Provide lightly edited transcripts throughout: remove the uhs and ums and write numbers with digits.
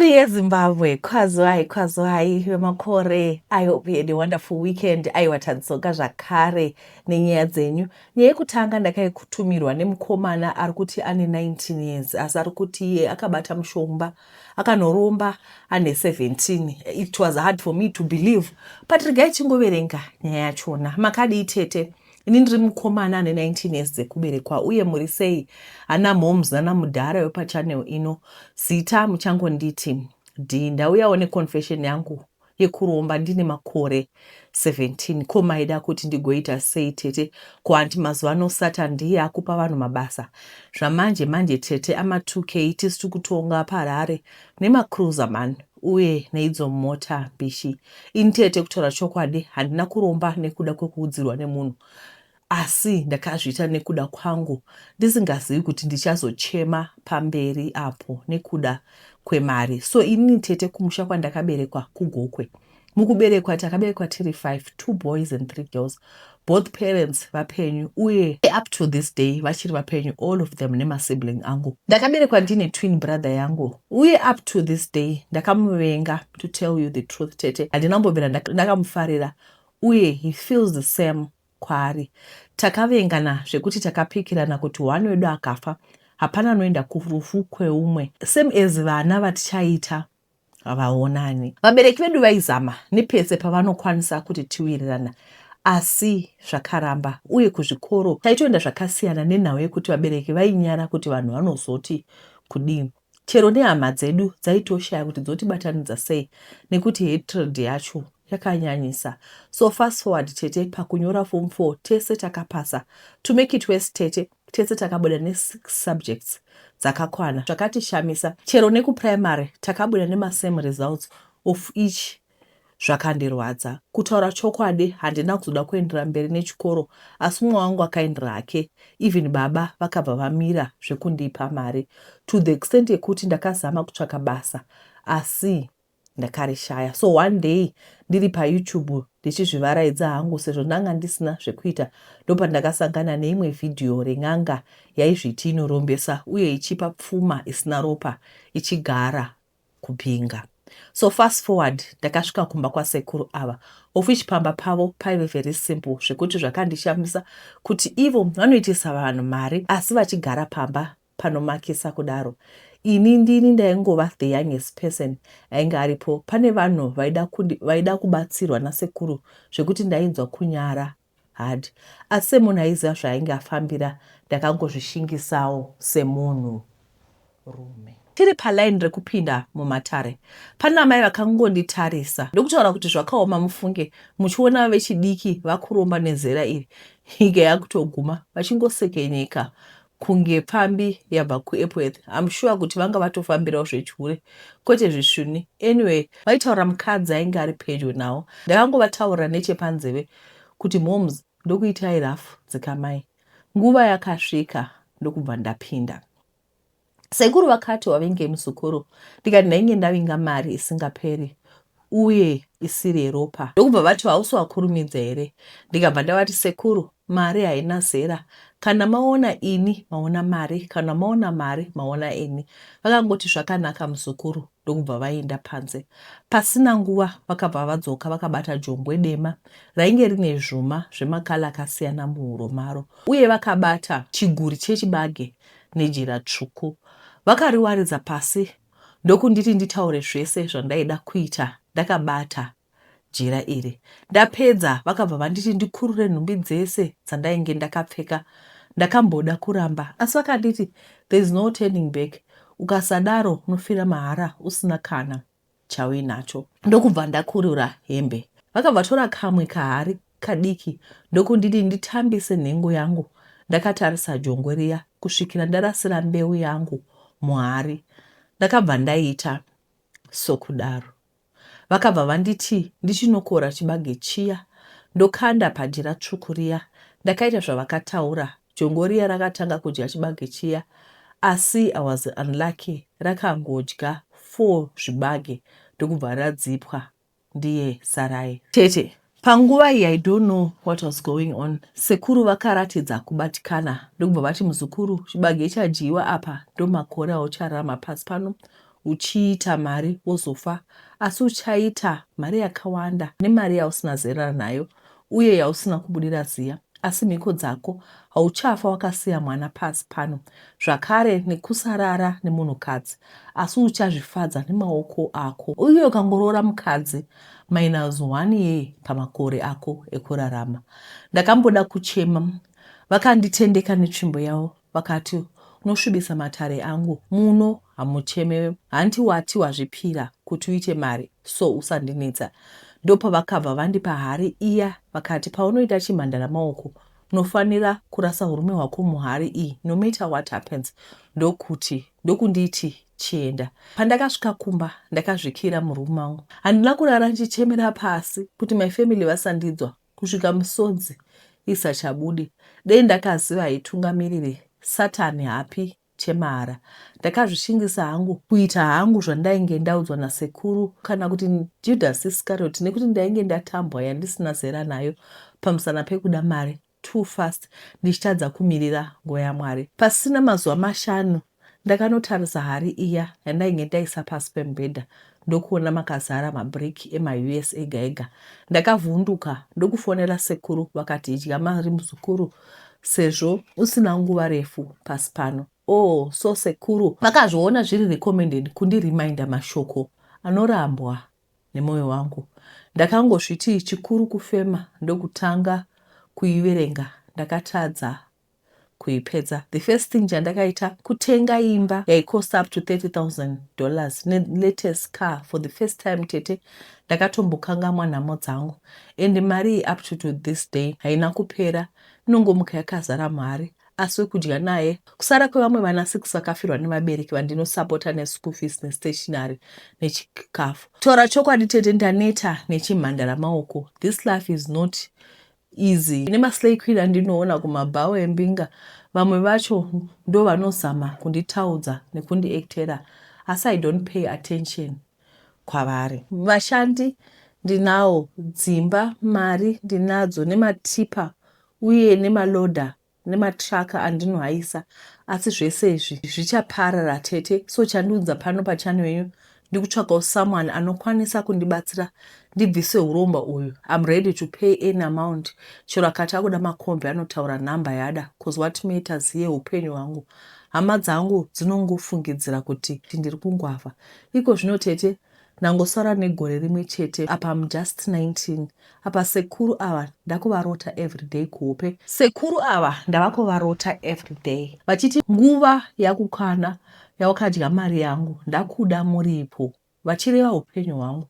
Mhuri yeZimbabwe, kwaziwai, kwaziwai vemakore. I hope you had a wonderful weekend. Aiwa, tadzoka zvakare nenyaya dzenyu. Nyaya yekutanga ndakaikutumirwa nemukomana ari kuti ane 19 years, asi ari kuti iye akabata mushonga, akanoromba ane 17. It was hard for me to believe, but regai tingoverenga nyaya yachona. Makadii tete? Ini ndiri mukomana ane 19 years dzekuberekwa, uye muri sei ana moms nana mudhara wepachannel ino? Zita muchangonditi D. Ndauyawo neconfession yangu yekuromba ndine makore 17. Ko maida kuti ndigoita sei tete? Ko hanti mazuva ano Satan ndiye akupa vanhu mabasa zvamanje manje tete? Ama2k tisu tikutonga paHarare nemacruiser man uye neidzo mota mbishi. Ini tete, kutaura chokwadi, handina kuromba nekuda kwekuudzirwa nemunhu, asi ndakazviita nekuda kwangu, ndisingazivi kuti ndichazochema pamberi apo nekuda kwemari. So inini tete, kumusha kwandakaberekwa kuGokwe. Mukuberekwa takaberekwa tiri 5, two boys and three girls. Both parents vapenyu, uye up to this day vachiri vapenyu, all of them nemasibling angu. Ndakaberekwa ndine twin brother yangu, uye up to this day ndakamuvenga. To tell you the truth tete, handina kumbobvira ndakamufarira, uye he feels the same kwaari. Takavengana zvekuti takapikirana kuti one wedu akafa, hapana anoenda kurufu kweumwe, same as vana vatichaita vaonani. Vabereki vedu vaizama nepese pavanokwanisa kuti tiwirirana, asi zvakaramba. Uye kuzvikoro taitoenda zvakasiyana nenhau yekuti vabereki vainyara kuti vanhu vanozoti kudii. Chero nehama dzedu dzaitoshaya kuti dzotibatanidza sei nekuti hatred yacho yakanyanyisa. So fast forward tete, pakunyora form 4 tese takapasa. To make it worse tete, tese takabuda ne6 subjects dzakakwana, zvakatishamisa. Chero nekuprimary takabuda nemasame results of each. Zvakandirwadza. Kutaura chokwadi, handina kuzoda kuendera mberi nechikoro, asi mumwe wangu akaendera hake. Even baba vakabva vamira zvekundipa mari, to the extent yekuti ndakazama kutsvaka basa asi ndakarishaya. So one day ndiri paYouTube ndichizvivaraidza hangu, sezvo ndanga ndisina zvekuita, ndopandakasangana neimwe vhidhiyo ren'anga yaizviti inorombesa uye ichipa pfuma isina ropa, ichigara kuBinga. So fast forward, ndakasvika kumba kwasekuru ava, of which pamba pavo paive very simple, zvekuti zvakandishamisa kuti ivo vanoitisa vanhu mari asi vachigara pamba panomakisa kudaro. Ini ndini ndaingova the youngest person ainge aripo. Pane vanhu vaida kubatsirwa nasekuru zvekuti ndainzwa kunyara hard, asi semunhu aiziva zvaainge afambira, ndakangozvishingisawo semunhu rume. Tiri palaini rekupinda mumatare, pana mai vakangonditarisa ndokutaura kuti, "Zvakaoma mufunge, muchiona vechidiki vakuromba nezera iri, nyika yakutoguma." Vachingosekenyeka kunge pfambi yabva kuEpworth. I'm sure kuti vanga vatofambirawo zvechihure, kwete zvisvini. Anyway, vaitaura mukadzi ainge ari pedyo nawo. Ndakangovataurira nechepanzeve kuti, "Moms, ndokuitai rafu, dzikamai." Nguva yakasvika ndokubva ndapinda. Sekuru vakati, "Wavenge muzukuru?" Ndikati, "Ndainge ndavinga mari isingaperi uye isiri yeropa." Ndokubva vati, "Hausi wakurumidza here?" Ndikabva ndavati, "Sekuru, mari haina zera. Kana maona ini maona mari, kana maona mari maona ini." Vakangoti, "Zvakanaka muzukuru," ndokubva vaenda panze. Pasina nguva vakabva vadzoka vakabata jongwe dema rainge rine zvuma zvemakala akasiyana muhuro maro, uye vakabata chiguri chechibage nejira tsvuku. Vakariwaridza pasi ndokunditi nditaure zvese zvandaida kuita ndakabata jira iri. Ndapedza, vakabva vanditi ndikurure nhumbi dzese dzandainge ndakapfeka. Ndakamboda kuramba, asi vakanditi, "There is no turning back, ukasadaro unofira mahara usina kana chauinacho." Ndokubva ndakurura hembe. Vakabva tora kamwe kahari kadiki ndokunditi nditambise nhengo yangu ndakatarisa jongwe riya kusvikira ndarasira mbeu yangu muhari. Ndakabva ndaita sokudaro. Vakabva vanditi ndichinokora chibage chiya ndokanda pajira tsvuku riya. Ndakaita zvavakataura. Jongo riya rakatanga kudya chibage chiya, asi I was unlucky, rakangodya four zvibage ndokubva radzipwa ndiye sarai. Tete, panguva iyi I don't know what was going on. Sekuru vakaratidza kubatikana ndokubva vati, "Muzukuru, chibage chadyiwa apa ndomakore auchararama pasi pano. uchiita mari wozofa asi uchaita mari yakawanda nemari yausina zera nayo uye yausina kubudira ziya asi mhiko dzako hauchafa wakasiya mwana pasi pano zvakare nekusarara nemunhukadzi asi uchazvifadza nemaoko ako uye ukangoroora mukadzi minus one year pamakore ako ekurarama. Ndakamboda kuchema vakanditendeka netsvimbo yavo vakati unosvibisa matare angu muno hamuchemewe hanti wati wazvipira kuti uite mari so usandinetsa. Ndopavakabva vandipa hari iya vakati paunoita chimhandara maoko unofanira kurasa hurume hwako muhari iyi no matter what happens ndokuti ndokunditi chienda. Pandakasvika kumba ndakazvikira muroom mangu handina kurara ndichichemera pasi kuti my family vasandidzwa kusvika misodzi isachabude. Dei ndakaziva haitungamirire satani hapi chemahara. Ndakazvishingisa hangu kuita hangu zvandainge ndaudzwa nasekuru kana kuti Judas Iscariot nekuti ndainge ndatambwa yandisina zera nayo pamusana pekuda mari too fast ndichitadza kumirira nguva yaMwari. Pasina mazuva mashanu ndakanotarisa hari iya yandainge ndaisa pasi pemubhedha ndokuona makazara mabrick emaUS ega ega. Ndakavhunduka ndokufonera sekuru vakati idya mari muzukuru sezvo usina nguva refu pasi pano. Oh so sekuru vakazviona zviri recommended kundireminder mashoko anorambwa nemoyo wangu. Ndakangozviti chikuru kufema ndokutanga kuiverenga ndakatadza kuipedza. The first thing chandakaita kutenga imba yaikosta up to 30,000 dollars nelatest car for the first time tete ndakatombokangamwa nhamo dzangu and mari iyi up to, to this day haina kupera inongomuka yakazara mari asi wekudya naye kusara kwevamwe vana 6 vakafirwa nevabereki vandinosapota neschool fees nestationary nechikafu taura chokwadi tete ndaneta nechimhandara maoko this life is not easy nemaslay queen andinoona kumabhawa embinga vamwe vacho ndovanozama kunditaudza nekundiactera asi i don't pay attention kwavari vashandi ndinawo dzimba mari ndinadzo nematipa uye nemaloader nematruck andinohaisa asi zvese izvi zvichaparara tete so chandiunza pano pachannel yenyu ndikutsvagawo someone anokwanisa kundibatsira ndibvise huromba uyu I'm ready to pay any amount chero akati akuda makombi anotaura nhamba yaada cause what matters here upenyu hwangu hama dzangu dzinongofungidzira kuti ndiri kungwavha iko zvino tete ndangosara negore rimwe chete apa I'm just 19 apa sekuru ava ndakuvarota everyday kuhope sekuru ava ndava kuvarota everyday vachiti nguva yakukwana yawakadya mari yangu ndakuda muripo vachireva upenyu hwangu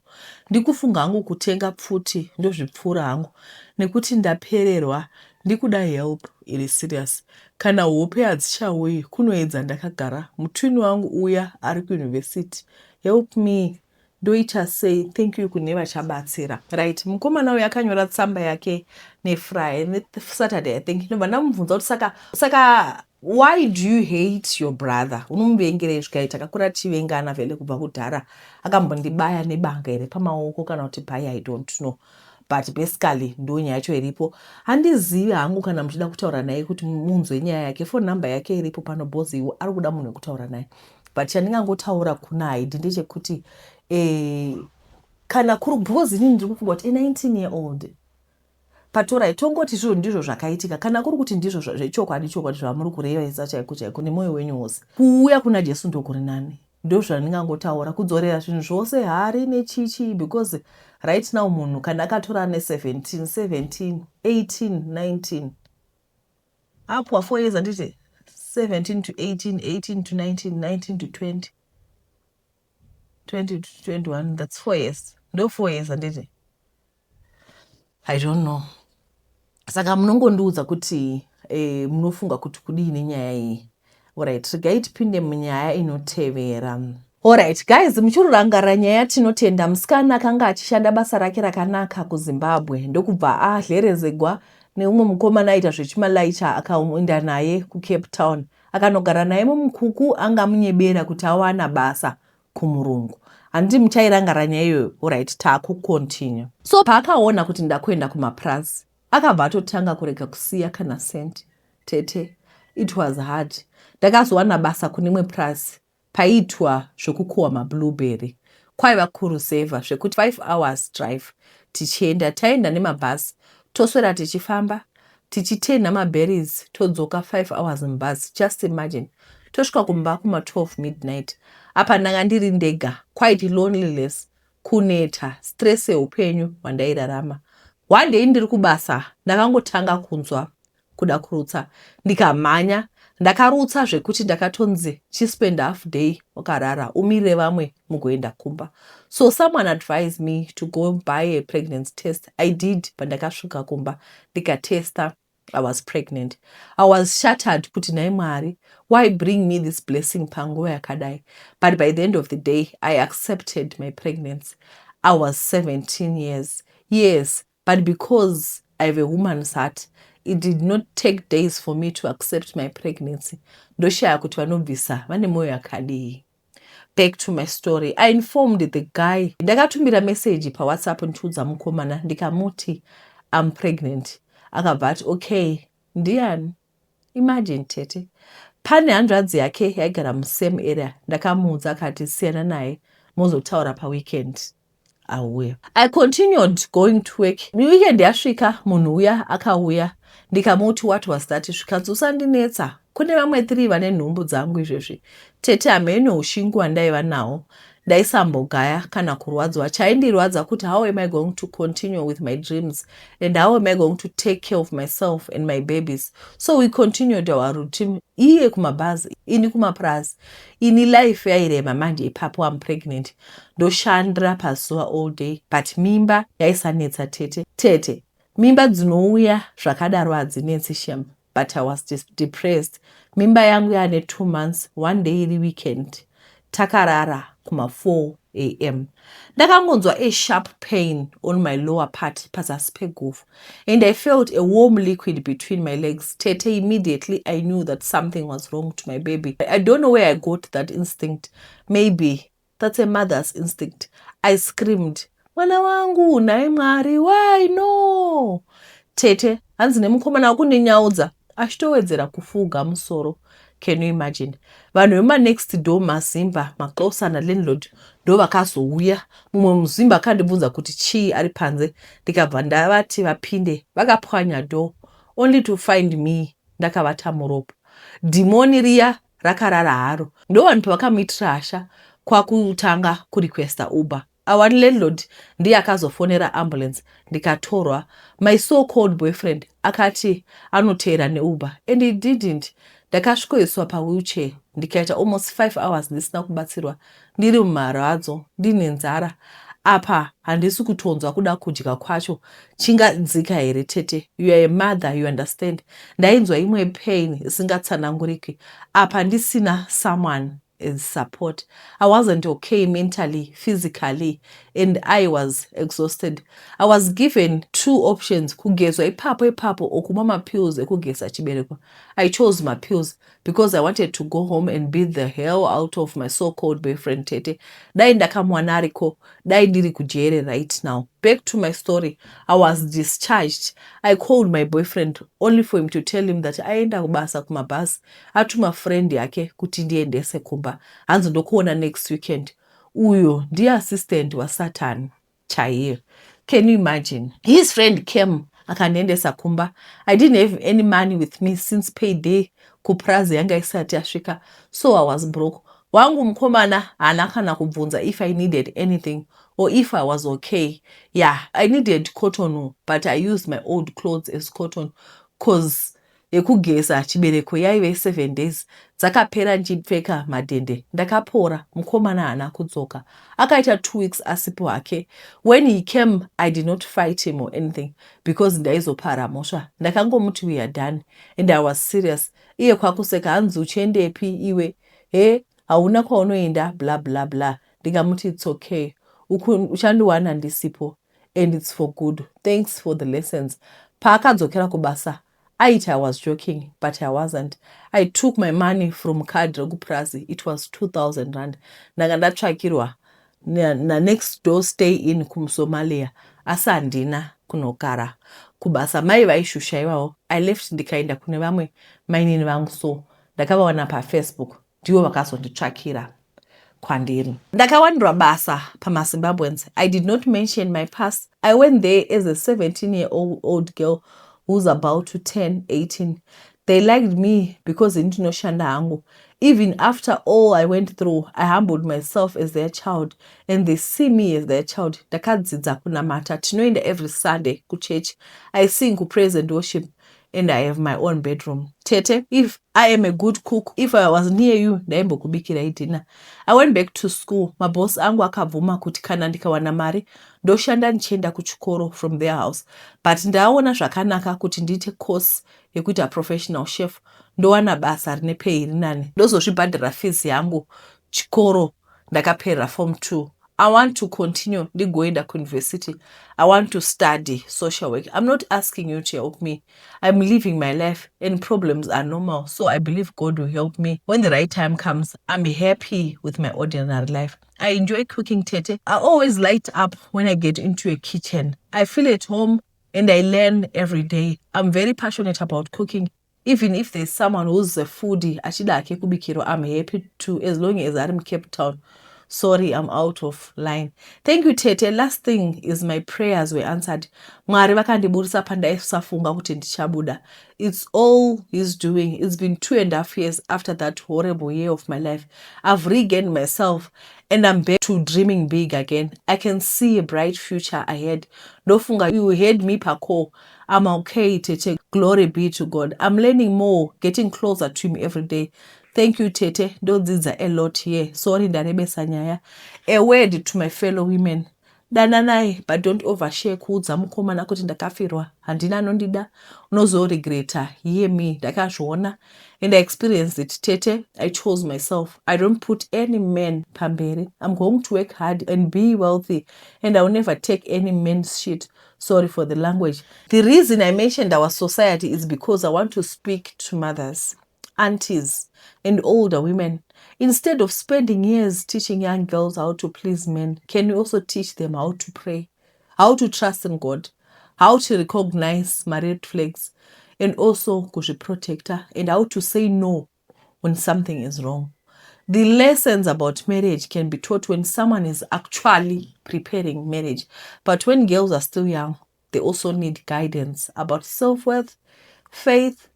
ndikufunga hangu kutenga pfuti ndozvipfuura hangu nekuti ndapererwa ndikuda help iri serious kana hope hadzichauyi kunoedza ndakagara mutwini wangu uya ari kuuniversity help me ndoita sei thank you kune vachabatsira right mukomana uyu akanyora tsamba yake nefriday nesaturday i think ndobva ndamubvunza kuti saka saka why do you hate your brother unomuvengerei zvikai takakura tichivengana vhele kubva kudhara akambondibaya nebanga here pamaoko kana kuti pai i don't know but basically ndo nyaya yacho iripo handizivi hangu kana muchida kutaura naye kuti munzwe nyaya yake phone number yake iripo pano bhozi iwo ari kuda munhu wekutaura naye but chandingangotaura kuna haidi ndechekuti eh, kana kuri because inini ndiri kufunga kuti a19 year old patorai tongoti izvozvo ndizvo zvakaitika kana kuri kuti ndizvo zvechokwadi chokwadi zvamuri kurevesa chaiko chaiko nemwoyo wenyu wose kuuya kuna jesu ndokuri nani ndozvandingangotaura kudzorera zvinhu zvose hari nechichi because right now munhu kana akatora ne17 17 18 19 apuwa 4 years handiti 17 to 18 18 to 19 19 to 20 20 to 21 that's 4 years ndo 4 years handiti i don't know saka munongondiudza kuti eh, munofunga kuti kudii nenyaya iyi alright regai tipinde munyaya inotevera alright guys muchirurangarira nyaya tinotenda musikana akanga achishanda basa rake rakanaka kuzimbabwe ndokubva ahlerezegwa neumwe mukomana aita zvechimalaicha akaenda naye kucape town akanogara naye mumukuku anga amunyebera kuti awana basa kumurungu handiti muchairangara nyaya iyoyo alright taakucontinue so paakaona kuti ndakuenda kumapurazi akabva atotanga kurega kusiya kana senti tete it was hard ndakazowana basa kune imwe purazi Paiitwa zvekukohwa mablueberry. Kwaiva kuruzevha zvekuti 5 hours drive tichienda. Taenda nemabhasi, toswera tichifamba tichitenha maberries, todzoka, 5 hours mubhazi. Just imagine, tosvika kumba kuma12 midnight. Apa ndanga ndiri ndega, quite loneliness, kuneta, stress yeupenyu hwandairarama. One day ndiri kubasa, ndakangotanga kunzwa kuda kurutsa, ndikamhanya, ndakarutsa zvekuti ndakatonzi, "Chispend half day wakarara, umirire vamwe mugoenda kumba." So someone advised me to go buy a pregnancy test. I did. Pandakasvika kumba ndikatesta, I was pregnant. I was shattered kuti, "Nhai Mwari, why bring me this blessing panguva yakadai?" But by the end of the day I accepted my pregnancy. I was 17 years, yes, but because I have a woman's heart, it did not take days for me to accept my pregnancy. Ndoshaya kuti vanobvisa vane mwoyo yakadii. Back to my story. I informed the guy. Ndakatumira meseji paWhatsApp ndichiudza mukomana, ndikamuti, "I'm pregnant." Akabva ati, "Okay, ndiani?" Imagine, tete, pane hanzvadzi yake yaigara musame area. Ndakamuudza, akati, "Siyana naye, mozotaura paweekend auya." I continued going to work. Weekend yasvika, munhu uya akauya, ndikamuti, "What was that?" Zvikanzi, "Usandinetsa, kune vamwe 3 vane nhumbu dzangu izvezvi." Tete, hamene ushingu hwandaiva nawo, ndaisambogaya kana kurwadzwa. Chaindirwadza kuti how am I going to continue with my dreams and how am I going to take care of myself and my babies? So we continued our routine, iye kumabhazi, ini kumapurazi. Ini life yairema manje ipapo. Am pregnant, ndoshandira pazuva all day, but mimba yaisanetsa, tete. Tete, mimba dzinouya zvakadaro hadzinetsi, shem, but I was depressed. Mimba yangu yaane 2 months, one day iri weekend, takarara kuma4 am, ndakangonzwa a sharp pain on my lower part, pazasi peguvhu, and I felt a warm liquid between my legs. Tete, immediately I knew that something was wrong to my baby. I don't know where I got that instinct. Maybe that's a mother's instinct. I screamed, "Mwana wangu! Nhai Mwari, why?" No, tete, hanzi nemukomana wakundinyaudza, achitowedzera kufuga musoro. Can you imagine? Vanhu vemanext door, mazimba, maXhosa nalandlord, ndo vakazouya. Mumwe muzimba akandibvunza kuti chii ari panze, ndikabva ndavati vapinde. Vakapwanya door only to find me ndakavata muropa. Dhimoni riya rakarara haro. Ndo vanhu pavakamuitira hasha, kwakutanga kurequesta Uber. Our landlord ndiye akazofonera ambulance, ndikatorwa. My so called boyfriend akati anoteera neUber and he didn't. Ndakasvikoiswa pawheelchair, ndikaita almost 5 hours ndisina kubatsirwa, ndiri mumarwadzo, ndine nzara. Apa handisi kutonzwa kuda kudya kwacho. Chingadzika here, tete? You are a mother, you understand. Ndainzwa imwe pain isingatsananguriki, apa ndisina someone as support. I wasn't okay mentally, physically, and I was exhausted. I was given two options: kugezwa ipapo ipapo okumwa mapills ekugeza chibereko. I chose mapills because I wanted to go home and beat the hell out of my so-called boyfriend. Tete, dai ndakamuwana ariko, dai ndiri kujere right now. Back to my story. I was discharged. I called my boyfriend only for him to tell him that aenda kubasa kumabhasi, atuma friend yake kuti ndiendese kumba. Hanzi, "Ndokuona next weekend." Uyo ndiye assistant waSatan chaiye. Can you imagine? His friend came, akandiendesa kumba. I didn't have any money with me since payday kuprazi yanga isati yasvika, so I was broke. Wangu mukomana haana kana kubvunza if I needed anything or if I was okay. Yeah, I needed cotton, but I used my old clothes as cotton, 'cause yekugeza chibereko yaive 7 days dzakapera ndichipfeka madhende. Ndakapora. Mukomana haana kudzoka. Akaita 2 weeks asipo hake. When he came, I did not fight him or anything because ndaizopara mhosva. Ndakangomuti, "We are done," and I was serious. Iye kwakuseka, hanzi, "Uchiendepi iwe? He, hauna kwaunoenda," bla bla bla. Ndikamuti, "It's okay, uchandiwana ndisipo and it's for good. Thanks for the lessons." Paakadzokera kubasa, aiti I was joking, but I wasn't. I took my money from card rekuprazi. It was R2000. Ndanga ndatsvakirwa nanext door stay in kumuSomalia, asi handina kunogara kubasa. Mai vaishusha ivavo. I left, ndikaenda kune vamwe mainini vangu. So ndakavawana paFacebook, ndivo vakazonditsvakira. Kwandiri ndakawanirwa basa pamaZimbabweans. I did not mention my past. I went there as a 17 year old girl who's about to turn 18. They liked me because ini ndinoshanda hangu. Even after all I went through, I humbled myself as their child and they see me as their child. Ndakadzidza kunamata. Tinoenda every Sunday kuchurch. I sing kupraise and worship and I have my own bedroom. Tete, if I am a good cook, if I was near you, ndaimbokubikirai dinner. I went back to school. Maboss angu akabvuma kuti kana ndikawana mari ndoshanda ndichienda kuchikoro from their house, but ndaona zvakanaka kuti ndiite course yekuita professional chef, ndowana basa rine pay iri nani, ndozozvibhadhara fees yangu. Chikoro ndakaperera form 2. I want to continue ndigoenda kuuniversity. I want to study social work. I'm not asking you to help me. I'm living my life and problems are normal, so I believe God will help me when the right time comes. I'm happy with my ordinary life. I enjoy cooking, tete. I always light up when I get into a kitchen. I feel at home and I learn every day. I'm very passionate about cooking. Even if there's someone who's a foodie achida hake kubikirwa, I'm happy to, as long as ari muCape Town. Sorry, I'm out of line. Thank you, tete. Last thing is, my prayers were answered. Mwari vakandiburisa pandaisafunga kuti ndichabuda. It's all He's doing. It's been 2.5 years after that horrible year of my life. I've regained myself and I'm back to dreaming big again. I can see a bright future ahead. Ndofunga you heard me pacall. I'm okay, tete. Glory be to God. I'm learning more, getting closer to Him every day. Thank you, tete. Ndodzidza a lot here. Sorry, ndarebesa nyaya. A word to my fellow women: dananai, but don't overshare kuudza mukomana kuti ndakafirwa, handina anondida. Unozoregreta. Hear me, ndakazviona and I experienced it, tete. I chose myself. I don't put any man pamberi. I'm going to work hard and be wealthy and I will never take any man's shit. Sorry for the language. The reason I mentioned our society is because I want to speak to mothers, aunties and older women. Instead of spending years teaching young girls how to please men, can we also teach them how to pray, how to trust in God, how to recognize my red flags, and also kuzviprotecta, and how to say no when something is wrong? The lessons about marriage can be taught when someone is actually preparing marriage. But when girls are still young, they also need guidance about self-worth, faith,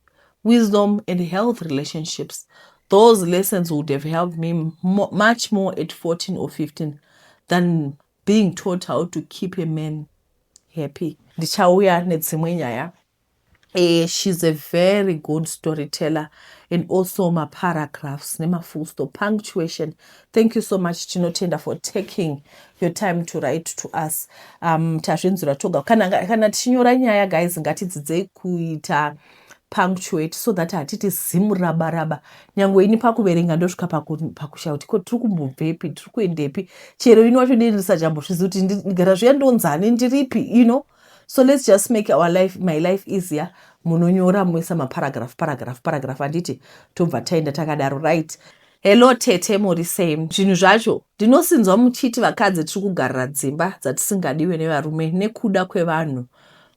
wisdom, and health relationships. Those lessons would have helped me much more at 14 or 15 than being taught how to keep a man happy. Ndichauya nedzimwe nyaya. She's a very good storyteller and also ma-paragraphs nema-full stop, punctuation. Thank you so much, tinotenda, for taking your time to write to us. Tazvinzwira toga. Kana tichinyora nyaya, guys, ngatidzidzei kuita punctuate so that hatiti zimurabaraba. Nyange ini pakuverenga ndosvika pakushaya kuti ko tiri kumbobvepi, tiri kuendepi. Chero ini wacho ndendisachambozvizi kuti ndigara zviya ndonzani ndiripi. So let's just make our life, my life easier. Munonyora moisa maparagraph, paragraph, paragraph, handiti? Tobva taenda takadaro. Right. Hello tete, muri sei? Zvinhu zvacho ndinosinzwa muchiti vakadzi tiri kugarira dzimba dzatisingadiwe nevarume nekuda kwevanhu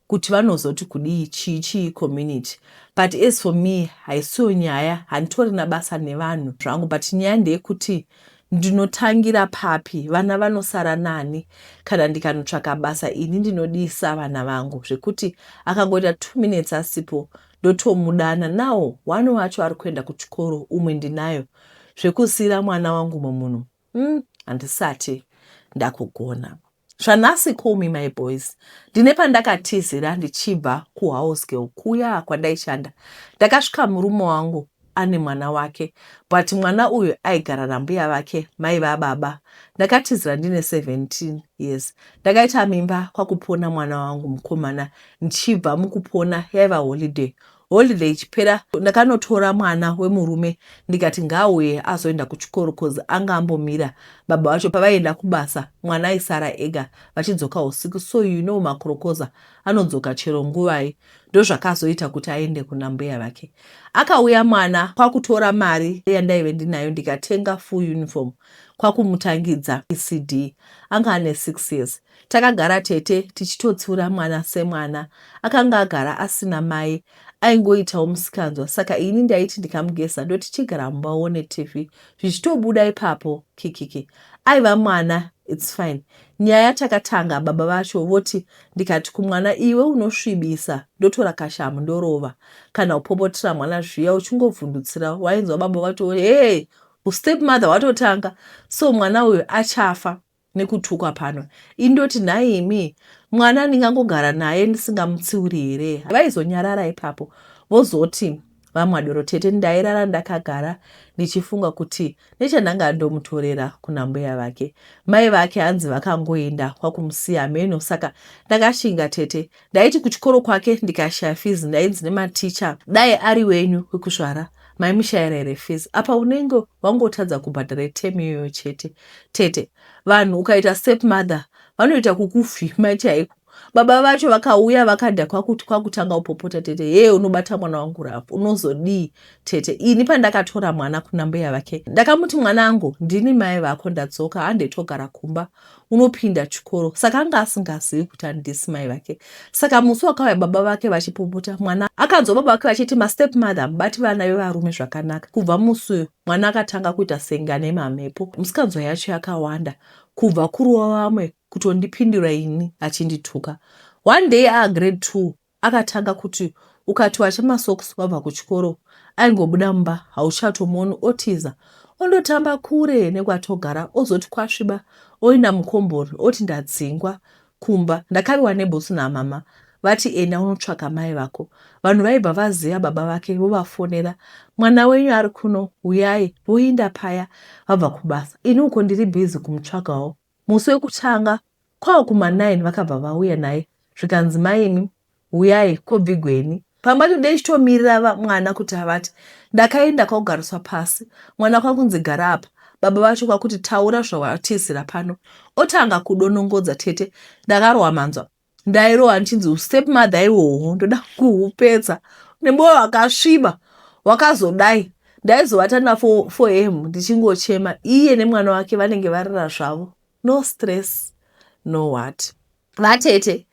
kuti vanozoti kudii, chii chii, community. But as for me, haisiyo nyaya. Handitorina basa nevanhu zvangu, but nyaya ndeyekuti ndinotangira papi? Vana vanosara nani kana ndikanotsvaka basa? Ini ndinodisa vana vangu zvekuti akangoita 2 minutes asipo ndotomudana nawo. One wacho ari kuenda kuchikoro, umwe ndinayo. Zvekusiyira mwana wangu mumunhu, handisati ndakugona zvanhasi. Call me my boys. Ndine pandakatizira ndichibva kuhouse girl kuya kwandaishanda. Ndakasvika murume wangu ane mwana wake, but mwana uyu aigara nambuya vake, mai vababa. Ndakatizira ndine 17 years. Ndakaita mimba kwakupona mwana wangu mukomana. Ndichibva mukupona, yaiva holiday. Holiday ichipera, ndakanotora mwana wemurume ndikati ngaauye azoenda kuchikoro, 'cause anga ambomira. Baba vacho pavaienda kubasa mwana aisara ega vachidzoka usiku so you know makorokoza anodzoka chero nguvai ndozvakazoita kuti aende kuna mbuya vake. Akauya mwana kwakutora mari yandaive ndinayo ndikatenga full uniform kwakumutangidza ECD anga ane 6 years. Takagara tete tichitotsiura mwana semwana akanga agara asina mai aingoitawo musikanzwa saka ini ndaiti ndikamugeza ndoti chigara mumba uone TV zvichitobuda ipapo kikiki aiva mwana it's fine nyaya takatanga baba vacho voti ndikati kumwana iwe unosvibisa ndotora kashamu ndorova kana kupopotera mwana zviya uchingovhundutsira wainzwa baba vacho hey ustep mother watotanga so mwana uyu achafa nekutukwa pano ini ndoti nhai imi mwana ndingangogara naye ndisingamutsiuri here vaizonyarara ipapo vozoti vamwadoro tete ndairara ndakagara ndichifunga kuti nechandanga ndomutorera kuna mbuya vake mai vake hanzi vakangoenda kwakumusiya hameno saka ndakashinga tete ndaiti kuchikoro kwake ndikashaya fees ndainzi nematicha dai ari wenyu wekuzvara maimushayira here fees apa unenge wangotadza kubhadhara term iyoyo chete tete vanhu ukaita step mother vanoita kukuvhima chaiko baba vacho vakauya vakadhakwa kuti kwakutanga kupopota tete hee unobata mwana wangu rafu unozodii tete ini pandakatora mwana kuna mbuya vake ndakamuti mwanangu ndini mai vako ndadzoka hande togara kumba unopinda chikoro saka anga asingazivi kuti handisi mai vake saka musi wakauya baba vake vachipopota mwana akanzwa baba vake vachiti mastep mother mubati vana vevarume zvakanaka kubva musi uyu mwana akatanga kuita senge ane mamhepo musikanzwa yacho yakawanda kubva kurova vamwe kutondipindura ini achindituka one day aagrade 2 Akatanga kuti ukati wacha masocks wabva kuchikoro aingobuda mumba hauchatomuoni otiza ondotamba kure nekwatogara ozoti kwasviba oinda mukomboni oti ndadzingwa kumba ndakaviwa nebhutsu namama vati enda unotsvaka mai vako. Vanhu vaibva vaziva baba vake vovafonera mwana wenyu ari kuno huyai voinda paya vabva kubasa ini uko ndiri busy kumutsvagawo. Musi wekutanga kwava kuma 9 vakabva vauya naye zvikanzi mai imi huyai kobvigweni. Pamba pacho ndeichitomirira mwana kuti avate. Ndakaenda kwakugariswa pasi mwana kwakunzi gara apa baba vacho kwakuti taura zvawatizira pano. Otanga kudonongodza tete ndakarohwa manzwa ndairohwa ndichinzi ustep mother iwowo ndoda kuhupedza nemoyo wakasviba wakazodai ndaizovata na 4 am ndichingochema iye nemwana wake vanenge varira zvavo no stress no what vatete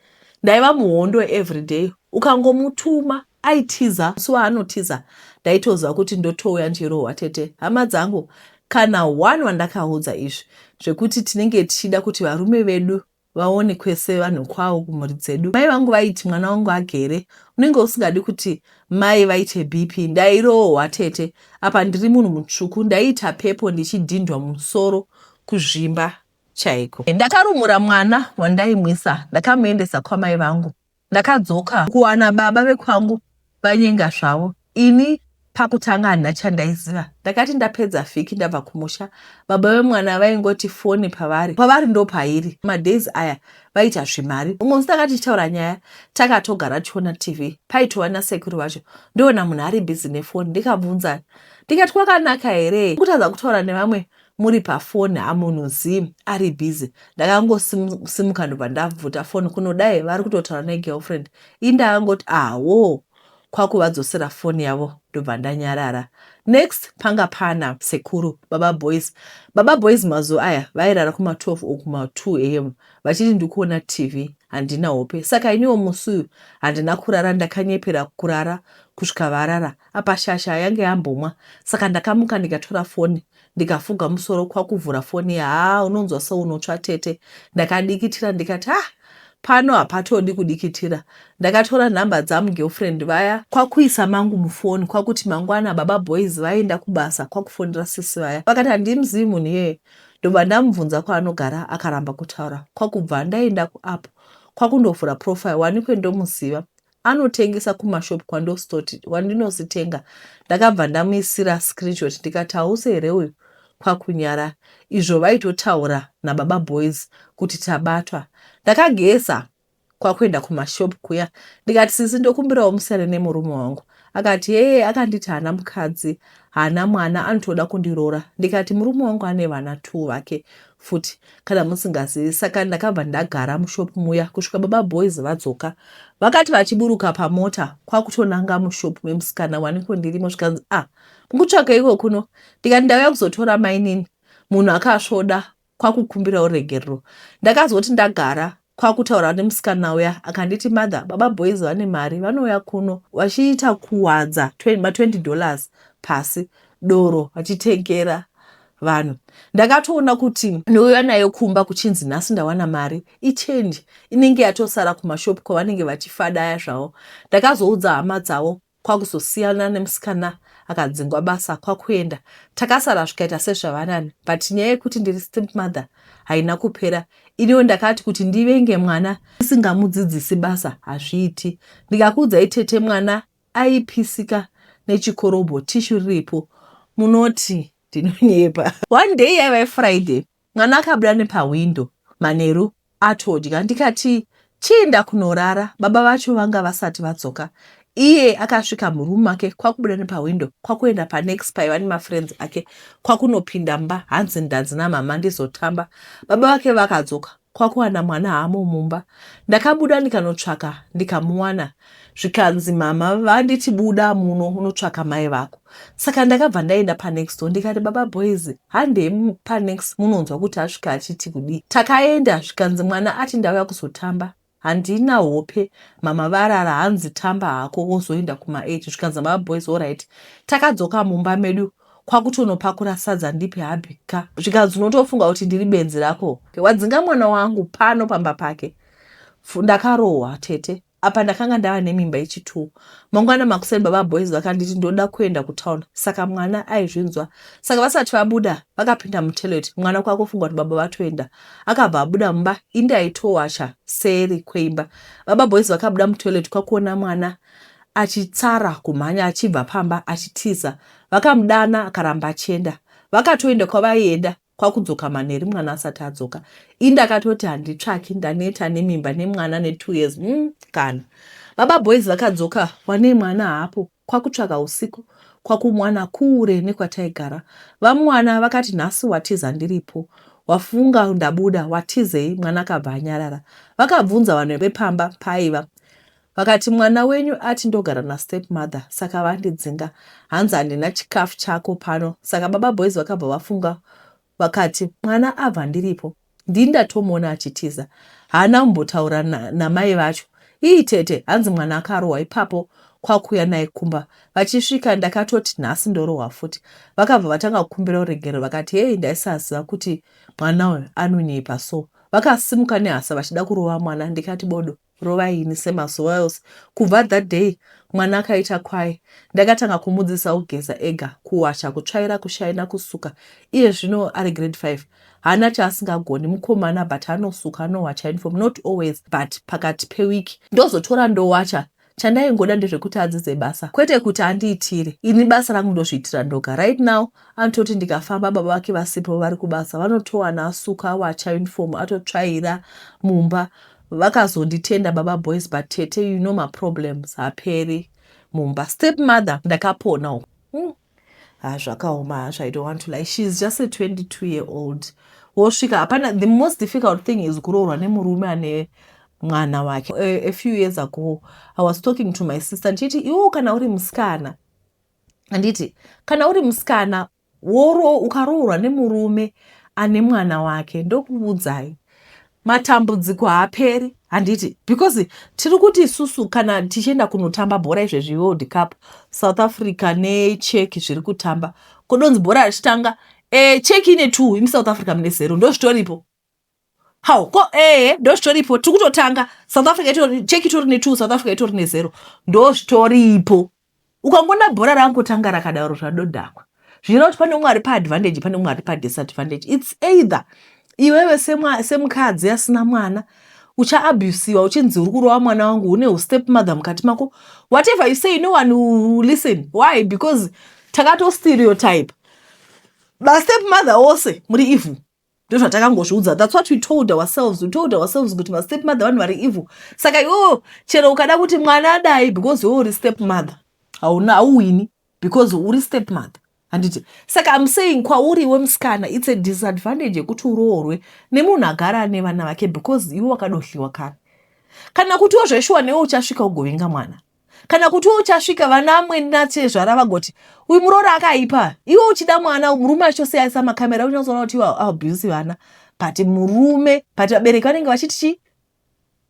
ndaiva muhondo everyday ukangomutuma aitiza musi waanotiza ndaitoziva kuti ndotouya ndichirohwa tete hama dzangu kana one wandakaudza izvi zvekuti tinenge tichida kuti varume vedu vaone kwese vanhu kwavo kumhuri dzedu. Mai vangu vaiti mwana wangu agere unenge usingadi kuti mai vaite BP. Ndairohwa tete apa ndiri munhu mutsvuku ndaiita pepo ndichidhindwa musoro kuzvimba chaiko. Ndakarumura mwana wandaimwisa ndakamuendesa kwamai vangu. Ndakadzoka kuwana baba vekwangu vanyenga zvavo ini pakutanga handina chandaiziva ndakati ndapedza vhiki ndabva kumusha baba vemwana vaingoti foni pavari pavari ndopairi madays aya vaita zvemari umwe musi takati tichitaura nyaya takatogara tichiona tv paitova nasekuru vacho ndoona munhu ari busy nefoni ndikabvunza ndikati kwakanaka here kutadza kutaura nevamwe muri pafoni hamunhu zii ari busy ndakangosimuka ndobva ndabvuta foni kunodai vari kutotaura negirlfriend ini ndakangoti ahoo kwakuvadzosera foni yavo ndobva ndanyarara next panga pana sekuru baba boys baba boys mazuva aya vairara kuma 12 or kuma 2 am vachiti ndikuona tv handina hope saka iniwo musi uyu handina kurara ndakanyepera kurara kusvika varara apa shasha yange yambomwa saka ndakamuka ndikatora foni ndikafuga musoro kwakuvhura foni haa unonzwa seunotsva tete ndakadikitira ndikati ah pano hapatodi kudikitira ndakatora nhamba dzamugirlfriend vaya kwakuisa mangu mufoni kwakuti mangwana baba boys vaenda kubasa kwakufonera sisi vaya vakati handimuzivi munhu iyeye ndobva ndamubvunza kwaanogara akaramba kutaura kwakubva ndaenda kuapp kwakundovhura profile wanikwe ndomuziva anotengesa kumashop kwandinositenga ndakabva ndamuisira screenshot ndikati hausi here uyu kwakunyara izvo vaitotaura nababa boys kuti tabatwa ndakageza kwakuenda kumashop kuya ndikati sisi ndokumbirawo musiyane nemurume wangu Akati hee akanditi haana mukadzi haana mwana anotoda kundiroora. Ndikati murume wangu ane vana two vake futi kana musingazivi. Saka ndakabva ndagara mushop muya kusvika baba boys vadzoka. Vakati vachiburuka pamota kwakutonanga mushop memusikana waniko ndirimo zvikanzi ah mukutsvakeiko kuno? Ndikati ndauya kuzotora mainini. Munhu akasvoda kwakukumbirawo ruregerero. Ndakazoti ndagara kwakutaura nemusikana uya akanditi mother baba boys vane mari vanouya kuno vachiita kuwadza ma 20 dollars pasi doro vachitengera vanhu. Ndakatoona kuti ndouya nayo kumba kuchinzi nhasi ndawana mari ichange inenge yatosara kumashop kwavanenge vachifadaya zvavo. Ndakazoudza hama dzavo kwakuzosiyana nemusikana akadzingwa basa kwakuenda takasara zvikaita sezvavanani but nyaya yekuti ndiri step mother haina kupera iniwo ndakati kuti ndivenge mwana ndisingamudzidzisi basa hazviiti ndikakuudzai tete mwana aipisika nechikorobho tishu riripo munoti ndinonyepa one day yaiva yefriday mwana akabuda nepahwindo manheru atodya ndikati chiinda kunorara baba vacho vanga vasati vadzoka iye akasvika muroom make kwakubuda nepahwindo kwakuenda panext paiva nemafriends ake kwakunopinda mumba hanzi ndanzi namama ndizotamba baba vake vakadzoka kwakuwana mwana haamo mumba ndakabuda ndikanotsvaka ndikamuwana zvikanzi mama vanditi buda muno unotsvaka mai vako saka ndakabva ndaenda panext door ndikati baba boys handei panext munonzwa kuti asvika achiti kudii takaenda zvikanzi mwana ati ndauya kuzotamba handina hope mama varara hanzi tamba hako wozoenda kuma8 zvikanzi baba boys alright takadzoka mumba medu kwakutonopakura sadza ndipe hubby ka zvikanzi unotofunga kuti ndiri benzi rako wadzinga mwana wangu pano pamba pake ndakarohwa tete apa ndakanga ndava nemimba yechitwo mangwana makuseni baba boys vakanditi ndoda kuenda kutown saka mwana aizvinzwa saka vasati vabuda vakapinda mutoilet mwana kwakufunga kuti baba vatoenda akabva abuda mumba indi aitowacha seri kweimba baba boys vakabuda mutoilet kwakuona mwana achitsara kumhanya achibva pamba achitiza vakamudana akaramba achienda vakatoenda kwavaienda kwakudzoka manheru mwana asati adzoka ini ndakatoti handitsvaki ndaneta nemimba nemwana netwo years kana baba boys vakadzoka wanei mwana haapo kwakutsvaka usiku kwakumwana kure nekwataigara vamwana vakati nhasi watiza ndiripo wafunga ndabuda watizei mwana akabva anyarara vakabvunza vanhu vepamba paaiva Vakati mwana wenyu ati ndogara nastep mother saka vandidzinga hanzi handina chikafu chako pano saka baba boys vakabva vafunga vakati mwana abva ndiripo ndini ndatomuona achitiza haana kumbotaura namai vacho ii tete hanzi mwana akarohwa ipapo kwakuuya naye kumba vachisvika ndakatoti nhasi ndorohwa futi vakabva vatanga kukumbira uregerero vakati hei ndaisaziva kuti mwana uyu anonyepa so vakasimuka nehasa vachida kurova mwana ndikati bodo rovai ini semazuva ose kubva that day mwana akaita kwaye ndakatanga kumudzidzisa kugeza ega kuwacha kutsvaira kushaina kusuka iye zvino ari grade 5 haana chaasingagoni mukomana but anosuka anowacha uniform not always but pakati pewiki ndozotora ndowacha chandaingoda ndezvekuti adzidze basa kwete kuti andiitire ini basa rangu ndozviitira ndoga right now anototi ndikafamba baba vake vasipo vari kubasa vanotowana asuka awacha uniform atotsvaira mumba Vakazonditenda baba boys but tete you know maproblems haperi mumba. Step mother ndakapona uku. Ha zvakaoma hazvo I don't want to lie. She is just a 22 year old. Wosvika hapana the most difficult thing is kuroorwa nemurume ane mwana wake. A few years ago I was talking to my sister ndichiti iwo kana uri musikana handiti kana uri musikana Woro ukaroorwa nemurume ane mwana wake ndokuudzai matambudziko haaperi handiti because tiri kuti isusu kana tichienda kunotamba bhora izvezvi world cup south africa necheki zviri kutamba kodonzi bhora richitanga e, cheki ine two imi south africa mune zero ndozvitoripo how ko ehe ndozvitoripo tiri kutotanga south africa itori cheki itori netwo south africa itori nezero ndozvitoripo ukangona bhora rangotanga rakadaro zvadodhakwa zvichireva kuti pane umwe ari paadvantage pane umwe ari padisadvantage its either iwewe semukadzi asina mwana uchaabusiwa uchinzi uri kurova mwana wangu une ustep mother mukati mako whatever you say no one will listen why because takatostereotype mastep mother ose muri evil ndozvatakangozviudza that's what we told ourselves we told ourselves kuti mastep mother vanhu vari evil saka iwewo chero ukada kuti mwana adai because iwewo uri step mother Hauna, hauwini because uri step mother, handiti? Saka I'm saying kwauri wemusikana, it's a disadvantage yekuti uroorwe nemunhu agara ane vana vake, because iwe wakadohliwa kare. Kana kutiwo zveshuwa newe uchasvika ugovenga mwana, kana kutiwo uchasvika vana amweni natezvara vagoti, "Uyu muroora akaipa." Iwe uchida mwana, murume achitosiyaisa makamera, unyatsoona kuti iwe abuse vana, but murume, but vabereki vanenge vachiti chii?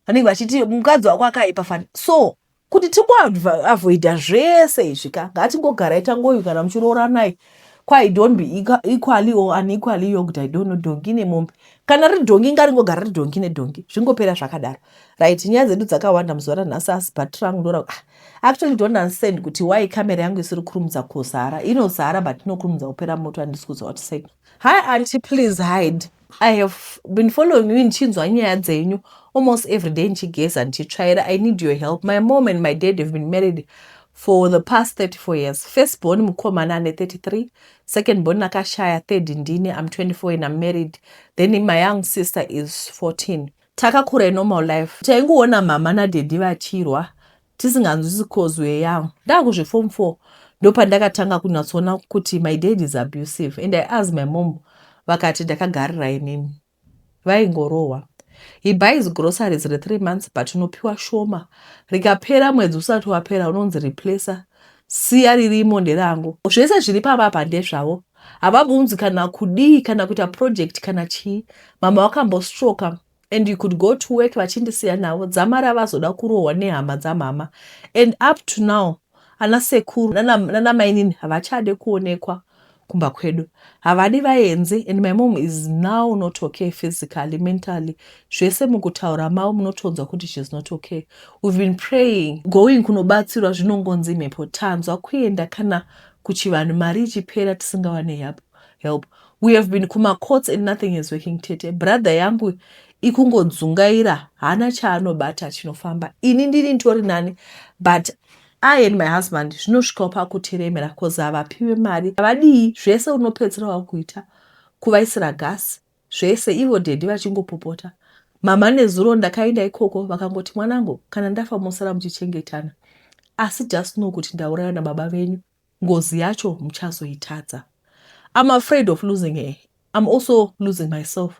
Vanenge vachiti mukadzi wako akaipa fani. So kuti tingoavoida zvese izvi ka, ngatingogarai tangoyu. Kana muchirooranai, kwai don't be equally or unequally yoked, I don't know, dhongi nemombe. Kana riri dhongi, ngaringogara riri dhongi nedhongi, zvingopera zvakadaro. Right, nyaya dzedu dzakawanda muzuva ranhasi, asi bhatiri rangu ndora, ah, actually don't understand kuti why kamera yangu isiri kurumidza kuzara. Inozara but inokurumidza kupera moto, handisi kuziva kuti sei. Hi auntie, please hide. I have been following you, ndichinzwa nyaya dzenyu almost every day ndichigeza, ndichitsvaira. I need your help. My mom and my dad have been married for the past 34 years. First born mukomana ane 33, second born akashaya, third ndini, I'm 24 and I'm married, then my young sister is 14. Takakura normal life, taingoona mama nadaddy vachirwa tisinganzwisi 'cause we're young. Ndakuzviform 4 ndopandakatanga kunyatsoona kuti my dad is abusive, and I asked my mom, vakati ndakagarira inini, vaingorohwa. He buys groceries re3 months, but unopiwa shoma. Rikapera, mwedzi usati wapera unonzi replacer, siya ririmo nderangu. Zvese zviri pamapa ndezvavo, havabvunzi kana kudii, kana kuita project kana chii. Mama vakambostroka and you could go to work vachindisiya navo. Dzamara vazoda kurohwa nehama dzamama, and up to now ana sekuru nanamainini havachade kuonekwa kumba kwedu, havadi vaenzi. And my mom is now not okay physically, mentally, zvese. Mukutaura mavo munotonzwa kuti she's not okay. We've been praying, going kunobatsirwa, zvinongonzi mhepo. Tanzwa kuenda kana kuchivanhu, mari ichipera tisingawane help. We have been kumacourts and nothing is working. Tete, brother yangu ikungodzungaira, haana chaanobata chinofamba. Ini ndiri nditori nani, but I and my husband zvinosvikawo pakutiremera 'cause havapiwe mari, havadii, zvese unopedzera wakuita kuvaisira gasi, zvese, ivo daddy vachingopopota. Mama nezuro ndakaenda ikoko, vakangoti, "Mwanangu, kana ndafa mosara muchichengetana, asi just know kuti ndauraya nababa venyu, ngozi yacho muchazoitadza." I'm afraid of losing her. I'm also losing myself.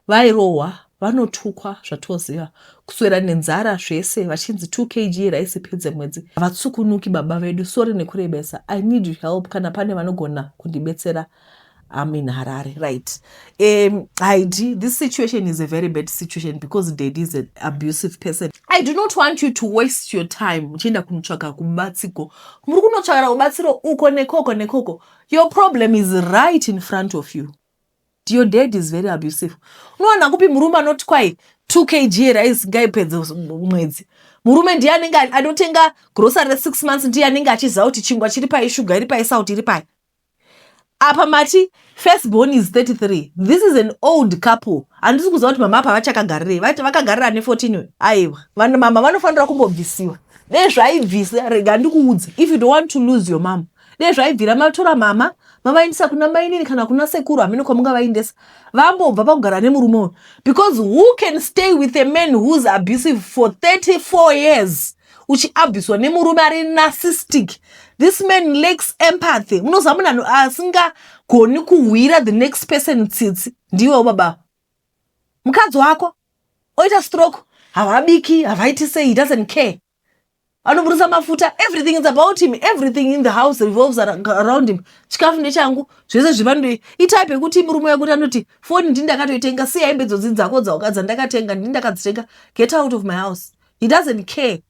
Vairohwa, vanotukwa zvatoziva, kuswera nenzara, zvese vachinzi 2 kg raisi pedze mwedzi. Havatsukunuki baba vedu. Sorry nekurebesa. I need help kana pane vanogona kundibetsera. I'm in Harare. Right, Heidi, this situation is a very bad situation because daddy is an abusive person. I do not want you to waste your time muchienda kunotsvaka kubatsiko. Muri kunotsvakara kubatsiro uko nekoko nekoko. Your problem is right in front of you. Your dad is very abusive. Unowana kupi murume anoti kwai 2 kg rice ngaipedze mwedzi? Murume ndiye anenge anotenga grocery re6 months, ndiye anenge achiziva kuti chingwa chiri pai, shuga iri pai, sauti iri pai. Apa mati first born is 33. This is an old couple. Handisi kuziva kuti mama apa vachakagarirei. Vakagarira ne14. Aiwa, vanhu mama vanofanira kumbobvisiwa. Dei zvaibvisa, rega ndikuudze, if you don't want to lose your mom, dei zvaibvira matora mama mavaendesa kuna mainini kana kuna sekuru, hamene kwamungavaendesa, vambobva pakugara nemurume uyu, because who can stay with a man who's abusive for 34 years? Uchiabhuswa nemurume ari narcissistic. This man lacks empathy. Munoziva munhu asingagoni kuhwira the next person tsitsi ndiwewo baba. Mukadzi wako oita stroke, havabiki, havaiti sei, he doesn't care. Anoburisa mafuta, everything is about him, everything in the house revolves around him. Chikafu ndechangu, zvese zvivandoi. Itype yekuti murume wekuti anoti, "Foni ndini ndakatoitenga, siya hembe dzodzi dzako dzandakatenga, ndini ndakadzitenga, get out of my house." He doesn't care.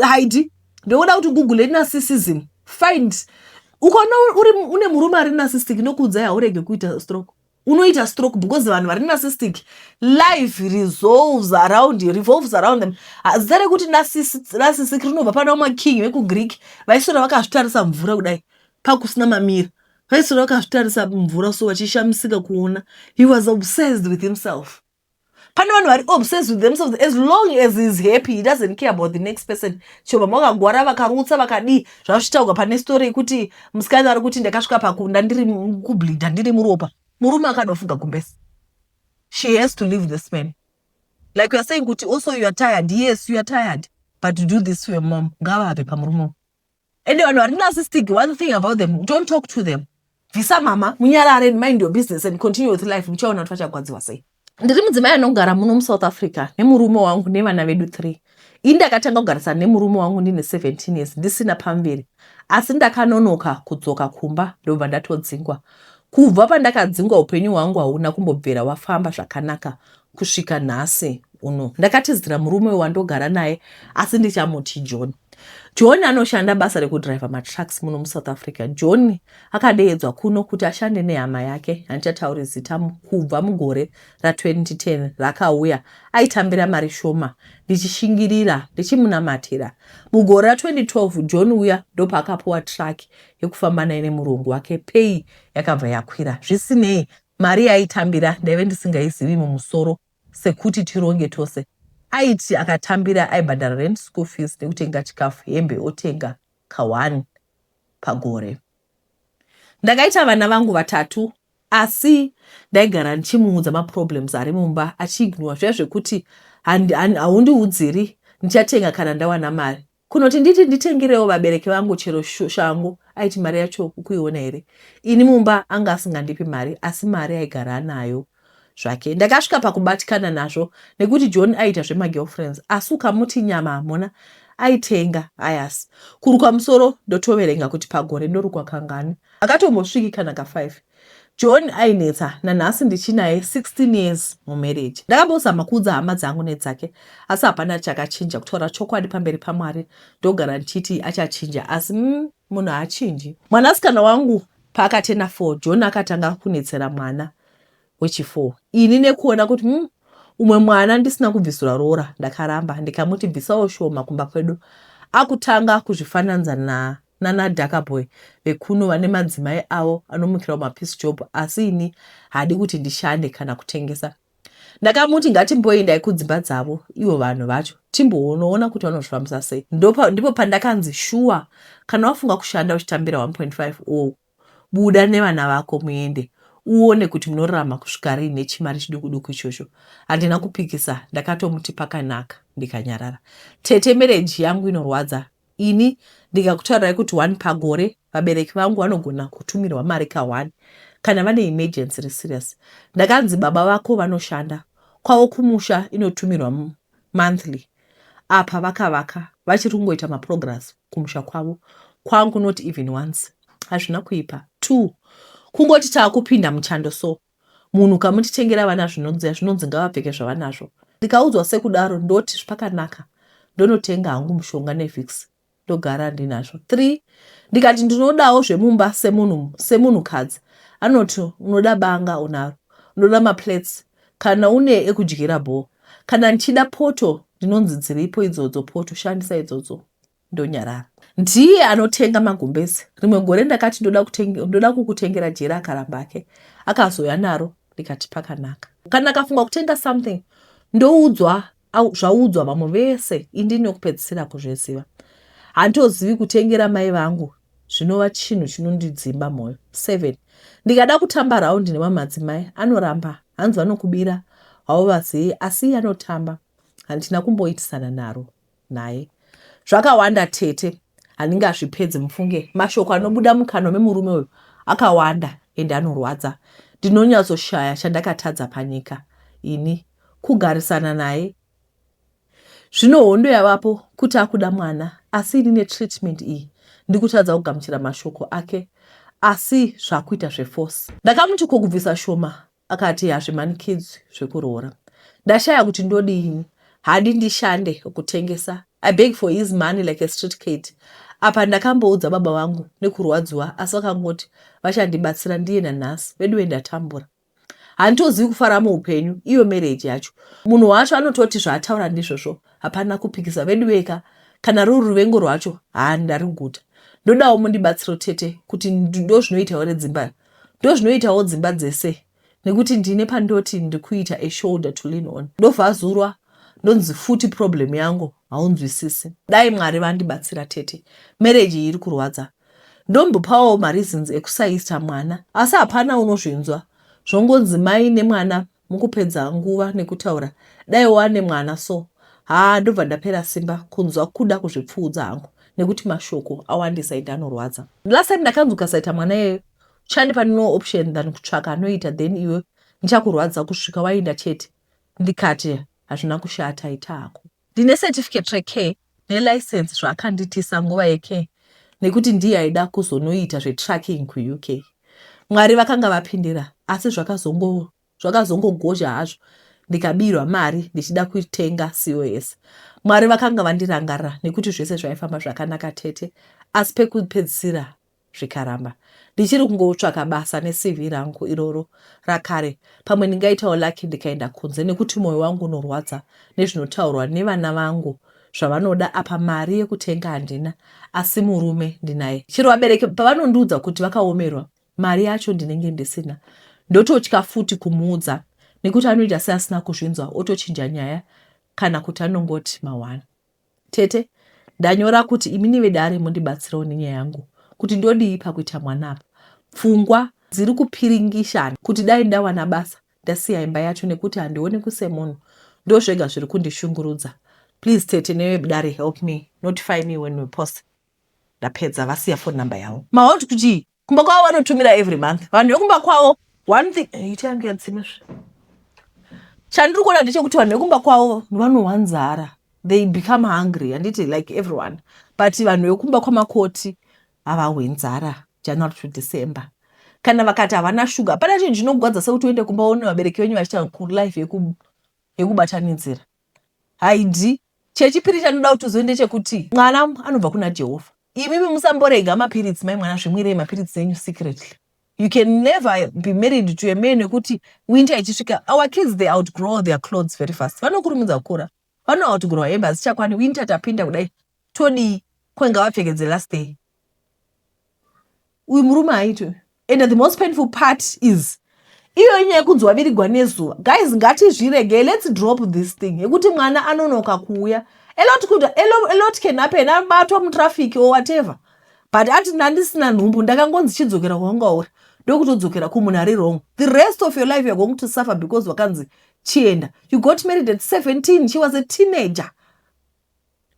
Haidi, ndokuda kuti google narcissism, find. Ukaona uri une murume ari narcissistic, nokuudzai, haurege kuita stroke. Unoita stroke because vanhu vari narcissistic, life resolves around revolves around them. Zita rekuti narcissistic rinobva pana making vekuGreek vaiswera vakazvitarisa mvura kudai, pakusina mamira, vaiswera vakazvitarisa mvura so vachishamisika kuona. He was obsessed with himself. Pane vanhu vari obsessed with themselves. As long as he is happy, he doesn't care about the next person. Chobva makagwara, vakarutsa, vakadii, zvazvichitaurwa. Pane story yekuti musikana ari kuti, "Ndakasvika pakunda ndiri kubleeda, ndiri muropa." Murume akadofuga gumbesi. She has to leave this man. Like you are saying kuti also you are tired, yes, you are tired, but do this for your mom. Ngavabve pamurume. Ende vanhu vari narcissistic, one thing about them, don't talk to them. Bvisa mama, munyarare and mind your business and continue with life. Muchaona kuti vachagwadziwa sei. Ndiri mudzimai anogara muno muSouth Africa nemurume wangu nevana vedu 3. Ini ndakatanga kugarisana nemurume wangu ndine 17 years ndisina pamuviri, asi ndakanonoka kudzoka kumba ndobva ndatodzingwa. Kubva pandakadzingwa upenyu hwangu hauna kumbobvira wafamba zvakanaka kusvika nhasi uno. Ndakatizira murume wandogara naye asi ndichamuti John. John anoshanda basa rekudhiraivha matrucks muno muSouth Africa. John akadeedzwa kuno kuti ashande nehama yake, handichatauri zita, kubva mugore ra2010 rakauya aitambira mari shoma ndichishingirira ndichimunamatira. Mugore ra2012 John uya ndopaakapuwa truck yekufamba naye nemurungu wake, pay yakabva yakwira. Zvisinei, mari yaaitambira ndaive ndisingaizivi mumusoro sekuti tironge tose. Aiti akatambira aibhadhara rent, school fees nekutenga chikafu, hembe otenga ka1 pagore. Ndakaita vana vangu vatatu asi ndaigara ndichimuudza maproblems ari mumba achiignora zviya zvekuti haundiudziri, ndichatenga kana ndawana mari. Kunoti nditi nditengerewo vabereki vangu chero shangu, aiti mari yacho ukuiona here? Ini mumba anga asingandipi mari asi mari aigara anayo zvake. Ndakasvika pakubatikana nazvo nekuti John aiita zvemagirlfriends asi ukamuti nyama hamuna aitenga. Ayas, kurukwa musoro ndotoverenga kuti pagore ndorukwa kangani, akatombosviki kana ka5. John ainetsa, nanhasi ndichinaye 16 years mumarriage. Ndakambozama kuudza hama dzangu nedzake asi hapana chakachinja. Kutaura chokwadi pamberi paMwari ndogara ndichiti achachinja asi munhu haachinji. Mwanasikana wangu paakatena 4, John akatanga kunetsera mwana wechi4. Ini nekuona kuti umwe mwana ndisina kubvisura roora, ndakaramba ndikamuti bvisawo shoma kumba kwedu. Akutanga kuzvifananidza nana Dhakaboy vekuno vane madzimai avo anomukira kumapiece job, asi ini haadi kuti ndishande kana kutengesa. Ndakamuti ngatimboendai kudzimba dzavo ivo vanhu vacho timboonoona kuti vanozvifambisa sei. Ndipo pandakanzi shuwa kana wafunga kushanda uchitambira 1.5 o buda nevana vako muende uone kuti munorarama kusvika rini nechimari chiduku duku ichocho. Handina kupikisa, ndakatomuti pakanaka ndikanyarara. Tete, marriage yangu inorwadza. Ini ndingakutaurirai kuti one pagore vabereki vangu vanogona kutumirwa mari ka1 kana vane emergency reserious. Ndakanzi baba vako vanoshanda kwavo kumusha inotumirwa monthly, apa vakavaka vachiri kungoita maprogress kumusha kwavo, kwangu not even once. Hazvina kuipa. Two, kungoti taakupinda muchando so munhu ukamutitengera vana zvinonzi zvinonzi ngavapfeke zvavanazvo. Ndikaudzwa sekudaro ndoti zvakanaka, ndonotenga hangu mushonga neVicks ndogara ndinazvo. Three, ndikati ndinodawo zvemumba semunhu semunhukadzi, anoti unoda banga unaro, unoda maplates kana une ekudyira bho. Kana ndichida poto ndinonzi dziripo idzodzo poto, shandisa idzodzo, ndonyarara. Ndiye anotenga magumbezi. Rimwe gore ndakati ndoda kukutengera jira, akaramba ake, akazouya naro ndikati pakanaka. Kana akafunga kutenga something ndoudzwa zvaudzwa vamwe vese, indini yokupedzisira kuzviziva. Handitozivi kutengera mai vangu, zvinova chinhu chinondidzimba mwoyo. 7, ndikada kutamba raundi nemamwe madzimai anoramba, hanzi vanokubira hauvazivi, asi iye anotamba. Handina kumboitisana naro naye. Zvakawanda tete, handingazvipedzi mufunge. Mashoko anobuda mukanwa memurume uyu akawanda ende anorwadza. Ndinonyatsoshaya chandakatadza panyika ini kugarisana naye. Zvino hondo yavapo kuti akuda mwana asi ini netreatment iyi ndikutadza kugamuchira mashoko ake asi zvakuita zveforce. Ndakamuti ko kubvisa shoma, akati hazvimanikidzwi zvekuroora. Ndashaya kuti ndodini. Hadi ndishande kutengesa. I beg for his money like a street kid. Apa ndakamboudza baba vangu nekurwadziwa asi vakangoti vachandibatsira ndiye nanhasi. Veduwe ndatambura. Handitozivi kufara muupenyu iyo marriage yacho. Munhu wacho anototi zvaataura ndizvozvo, hapana kupikisa. Veduweka, kana ruri ruvengo rwacho haa ndariguta. Ndodawo mundibatsiro tete kuti ndozvinoitawo redzimba ndozvinoitawo dzimba dzese nekuti ndine pandoti ndikuita a shoulder to lean on. Ndovhazurwa ndonzi futi problem yangu haunzwisisi. Dai Mwari vandibatsira tete, marriage iyi iri kurwadza. Ndombopawo mareasons ekusaita mwana asi hapana unozvinzwa, zvongonzi mai nemwana mukupedza nguva nekutaura, dai wane mwana so. Haa ndobva ndapera simba kunzwa kuda kuzvipfuudza hangu. nekuti mashoko awandisa ende anorwadza. Last time ndakanzi ukasaita mwana iyeyo uchandipa no option than kutsvaka anoita then iwe ndichakurwadza kusvika waenda chete. Ndikati hazvina kushata ita hako. Ndine certificate recare nelicense zvaakanditisa nguva yecare nekuti ndiye aida kuzonoita zvetrucking kuUK. Mwari vakanga vapindira asi zvakazongo Zvakazongogozha hazvo ndikabirwa mari ndichida kutenga COS. Mwari vakanga vandirangarira nekuti zvese zvaifamba zvakanaka tete asi pekupedzisira zvikaramba. Ndichiri kungotsvaka basa neCV rangu iroro rakare pamwe ndingaitawo lucky ndikaenda kunze nekuti moyo wangu unorwadza nezvinotaurwa nevana vangu zvavanoda apa mari yekutenga handina asi murume ndinaye. Chero vabereki pavanondiudza kuti vakaomerwa Mari yacho ndinenge ndisina ndototya futi kumuudza nekuti anoita seasina kuzvinzwa otochinja nyaya kana kuti anongoti mawana. Tete, ndanyora kuti imi nevedare mundibatsirewo nenyaya yangu kuti ndodii pakuita mwana apa. Pfungwa dziri kupiringishana kuti dai ndawana basa ndasiya imba yacho nekuti handionekwi semunhu ndozvega zviri kundishungurudza. Please tete nevedare help me notify me when we post. Ndapedza vasiya phone number yavo. Maona kuti chii? Kumba kwavo vanotumira every month. Vanhu vekumba kwavo one thing eh, ita yangu yadzima zve. Chandiri kuona ndechekuti vanhu vekumba kwavo vanohwa nzara. They become hungry handiti like everyone. But vanhu vekumba kwamakoti havahwe nzara January to December. Kana vakati havana sugar, hapana chinhu chinogwadza sekuti uende kumba uone vabereki venyu vachiita life yekubatanidzira. Haidi. Chechipiri chandinoda kuti uzive ndechekuti mwana anobva kuna Jehovha. Imimi musamborega mapiritsi mai mwana zvimwirei mapiritsi enyu secretly. You can never be married to a man wekuti winter ichisvika our kids they outgrow their clothes very fast. Vanokurumidza kukura. Vano outgrow hembe hadzichakwani winter tapinda kudai todii ko ngavapfekedze last day. Uyu murume haaiti uyu. And the most painful part is iyo inyaya yekunzi wavirigwa nezuva. Guys ngatizviregei, let's drop this thing yekuti mwana anonoka kuuya. A lot could, a lot, a lot can happen, abatwa mutraffic or whatever. But ati ndandisina nhumbu ndakangonzi chidzokera kwawanga uri. Ndokutodzokera kumunhu ari wrong. The rest of your life you're going to suffer because wakanzi chienda. You got married at 17, she was a teenager.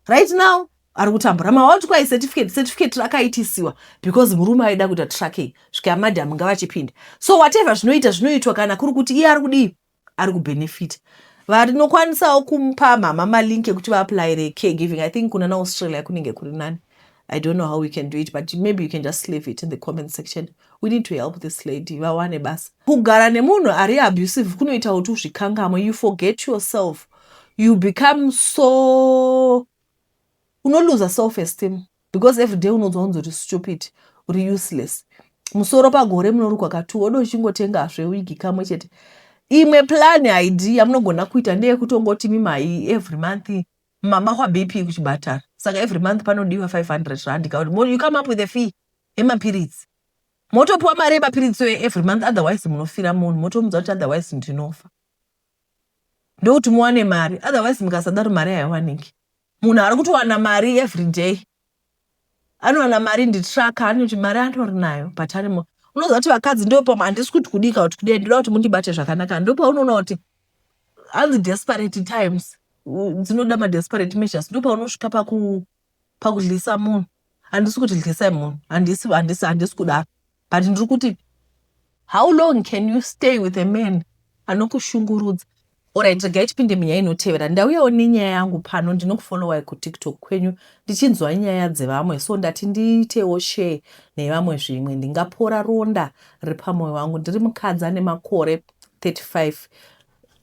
Right now ari kutambura mawati kwai certificate certificate rakaitisiwa because murume aida kuita tracking svika madam ngavachipinda so whatever zvinoita zvinoitwa kana kuri kuti iye ari kudii ari kubenefita varinokwanisawo kumupa mama malink ekuti vaaplyire caregiving i think kuna naaustralia kunenge kuri nani i don't know how we can do it but maybe you can just leave it in the comment section we need to help this lady vawane basa kugara nemunhu ari abusive kunoita kuti uzvikangamwe you forget yourself you become so unoluza self esteem because every day unonzwa unzi uri stupid uri useless musoro pagore munorukwa katu woda uchingotengazve wigi kamwe chete imwe plan id yamunogona kuita ndeyekutongoti mimai every month mabahwa bp kuchibatara saka every month panodiwa 500 rand you come up with a fee yemapiritsi motopiwa mari yemapiritsi every month otherwise munofira munhu motomudza kuti otherwise ndinofa ndokuti muwane mari otherwise mukasadaro mari haiwaniki munhu ari kutowana mari every day anowana mari nditraka anoti mari atori nayo but anemo unoziva kuti vakadzi ndopamwe handisi kuti kudii kana kuti kudii ndinoda kuti mundibate zvakanaka ndopaunoona kuti hanzi desperate times dzinoda madesperate measures ndopaunosvika paku pakudlisa munhu handisi kuti dlisai munhu handisi handisi handisi kudaro but ndiri kuti how long can you stay with a man anokushungurudza Alright, regai tipinde munyaya inotevera. Ndauyawo nenyaya yangu pano, ndinokufollowai kuTiktok kwenyu ndichinzwa nyaya dzevamwe so ndati ndiitewo share nevamwe zvimwe ndingapora ronda riri pamoyo wangu. Ndiri mukadzi ane makore 35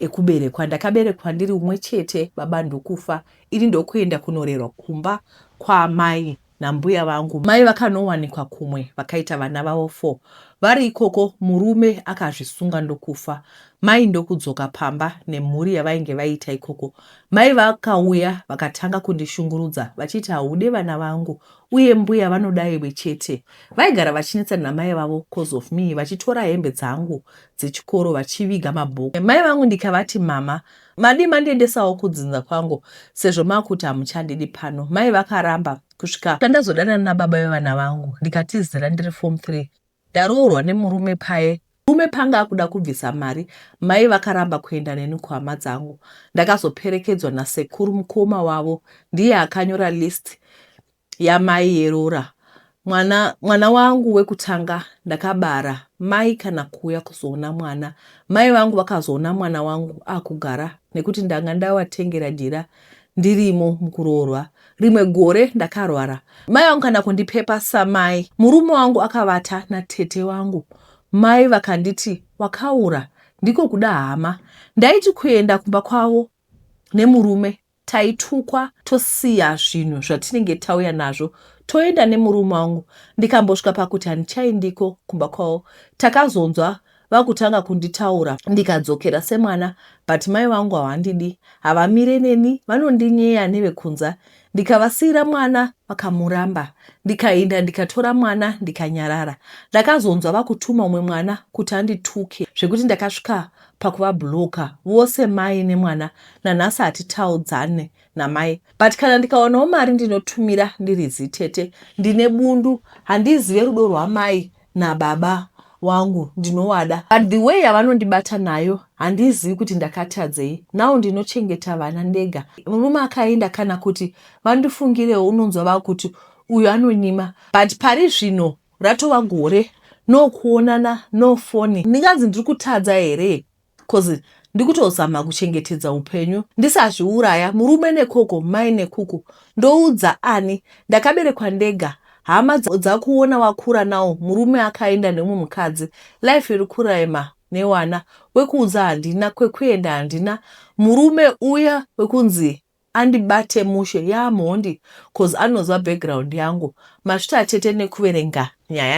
ekuberekwa. Ndakaberekwa ndiri umwe chete baba ndokufa ini ndokuenda kunorerwa kumba kwaamai nambuya vangu. Mai vakanowanikwa kumwe vakaita vana vavo four. Vari ikoko murume akazvisunga ndokufa mai ndokudzoka pamba nemhuri yavainge vaita ikoko. Mai vakauya vakatanga kundishungurudza vachiti haude vana vangu uye mbuya vanoda iwe chete. Vaigara vachinetsana namai vavo coz of me vachitora hembe dzangu dzechikoro vachiviga mabhuku. Mai vangu ndikavati mama madii mandiendesawo kudzinza kwangu sezvo makuti hamuchandidi pano. Mai vakaramba kusvika ndazodanana nababa vevana vangu ndikatizira ndiri form 3 ndaroorwa nemurume paye. Murume panga akuda kubvisa mari mai vakaramba kuenda neni kuhama dzangu. Ndakazoperekedzwa nasekuru mukoma wavo ndiye akanyora list. Yamai yerora. Mwana, mwana wangu wekutanga ndakabara mai kana kuuya kuzoona mwana. Mai vangu vakazoona mwana wangu akugara nekuti ndanga ndawatengera jira ndirimo mukuroorwa. Rimwe gore ndakarwara. Mai vangu kana kundipepa samai. Murume wangu akavata natete wangu. Mai vakanditi wakaura ndiko kuda hama. Ndaiti kuenda kumba kwavo nemurume Taitukwa tosiya zvinhu zvatinenge tauya nazvo toenda nemurume wangu ndikambosvika pakuti handichaendiko kumba kwavo. Takazonzwa vakutanga kunditaura ndikadzokera semwana but mai vangu havandidi havamire neni vanondinyeya nevekunza ndikavasiira mwana vakamuramba ndikaenda ndikatora mwana ndikanyarara. Ndakazonzwa vakutuma umwe mwana kuti andituke zvekuti ndakasvika pakuvablocker vose mai nemwana nanhasi hatitaudzane namai but kana ndikawanawo mari ndinotumira ndiri zitete ndine bundu handizive rudo rwamai nababa wangu ndinowada but the way yavanondibata nayo handizivi kuti ndakatadzei now ndinochengeta vana ndega murume akaenda kana kuti vandifungirewo unonzwa vakuti uyu anonyima but pari zvino Ratova gore no kuonana no foni ndinganzi ndiri kutadza here cause ndikutozama kuchengetedza upenyu ndisazviuraya murume nekoko mai nekuku ndoudza ani ndakaberekwa ndega hama dzakuona wakura now murume akaenda neumwe mukadzi life iri kurema newana wekuudza handina kwekuenda handina murume uya wekunzi andibate mushe yaa mhondi cause anoziva background yangu. Mazvita tete nekuverenga nyaya.